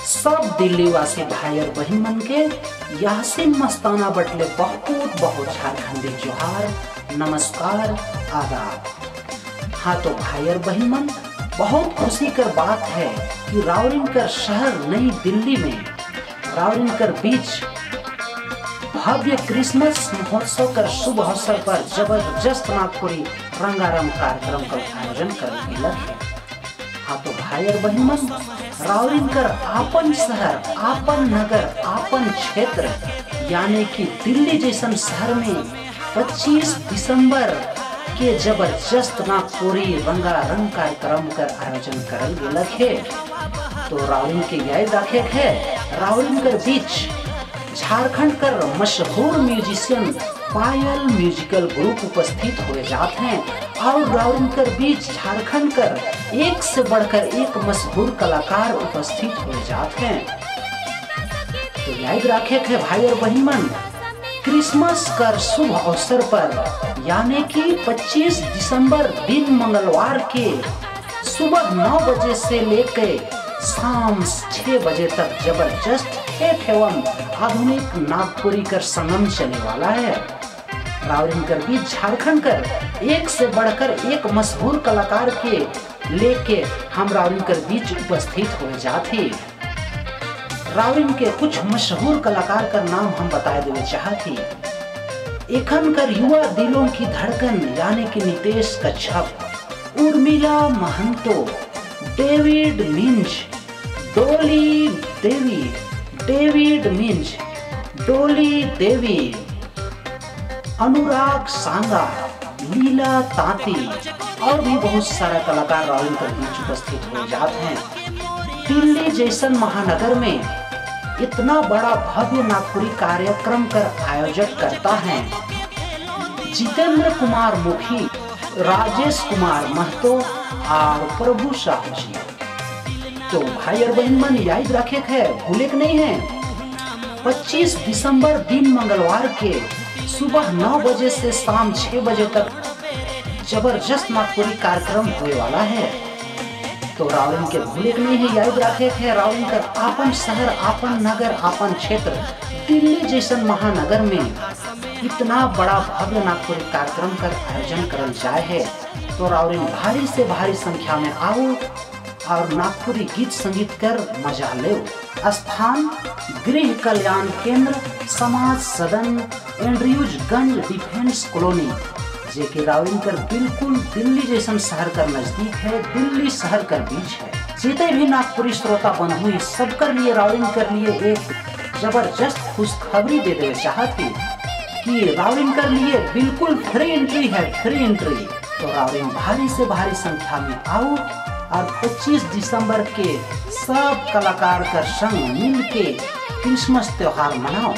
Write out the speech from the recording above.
सब दिल्ली वासी भाई और बहन मन के यासीन मस्ताना बटले बहुत बहुत झारखंडी जोहार, नमस्कार, आदाब। हाँ तो भाई और बहन मन, बहुत खुशी कर बात है कि रावरिनकर शहर नई दिल्ली में रावरिनकर बीच भव्य क्रिसमस महोत्सव कर शुभ अवसर पर जबरदस्त नागपुरी रंगारंग कार्यक्रम का आयोजन कर गया है। हाँ तो भाई और बहन मन, रावरिनकर आपन शहर, आपन नगर, आपन क्षेत्र यानी कि दिल्ली जैसन शहर में 25 दिसंबर के जबरदस्त नागपुरी रंगारंग कार्यक्रम कर आयोजन करल गया है। तो रावरिन के याद रखे है, रावरिनकर बीच झारखंड कर मशहूर म्यूजिशियन पायल म्यूजिकल ग्रुप उपस्थित हुए जाते हैं और रावरिनकर बीच झारखंड कर एक से बढ़कर एक मशहूर कलाकार उपस्थित हुए जाते हैं। तो याद रखे है भाई और बहन मन, क्रिसमस कर शुभ अवसर पर यानी कि 25 दिसंबर दिन मंगलवार के सुबह 9 बजे से लेकर शाम 6 बजे तक जबरदस्त ठेठ एवं आधुनिक नागपुरी कर संगम चलने वाला है। रावरिनकर बीच झारखंड कर एक से बढ़कर एक मशहूर कलाकार के लेके हम रावरिनकर बीच उपस्थित हो जाते। रावरिन के कुछ मशहूर कलाकार का नाम हम बताए देवे चाहती। एखन कर युवा दिलों की धड़कन यानी कि नितेश कच्छप, उर्मिला महंतो, डेविड मिंज, डोली देवी, डेविड मिंज, डोली देवी, अनुराग सांगा, लीला तांती और भी बहुत सारा कलाकार रावरिनकर बीच उपस्थित हो जाते हैं। दिल्ली जैसन महानगर में इतना बड़ा भव्य नागपुरी कार्यक्रम कर आयोजक करता है जितेंद्र कुमार मुखी, राजेश कुमार महतो और प्रभु शाह जी। तो भाई और बहन मन याद रखे है, भूले नहीं है, 25 दिसंबर दिन मंगलवार के सुबह 9 बजे से शाम 6 बजे तक जबरदस्त नागपुरी कार्यक्रम होने वाला है। तो रावरिन के भूले नहीं है, याद रखे है, रावरिनकर आपन शहर, आपन नगर, आपन क्षेत्र दिल्ली जैसन महानगर में इतना बड़ा भव्य नागपुरी कार्यक्रम कर आयोजन करल जाए है। तो रावरिन भारी से भारी संख्या में आओ और नागपुरी गीत संगीत कर मजा ले। स्थान गृह कल्याण केंद्र, समाज सदन, एंड्रयूजगंज डिफेंस कॉलोनी, जे कि रावरिनकर बिल्कुल दिल्ली जैसन शहर कर नजदीक है, दिल्ली शहर कर बीच है। जितने भी नागपुरी श्रोता बंधु सबकर लिए रावरिनकर लिए एक जबरदस्त खुशखबरी दे देवे चाहती कि रावरिनकर लिए बिल्कुल फ्री एंट्री है, फ्री एंट्री। तो रावरिन भारी से भारी संख्या में आओ और 25 दिसंबर के सब कलाकार कर संग मिल के क्रिसमस त्योहार मनाओ।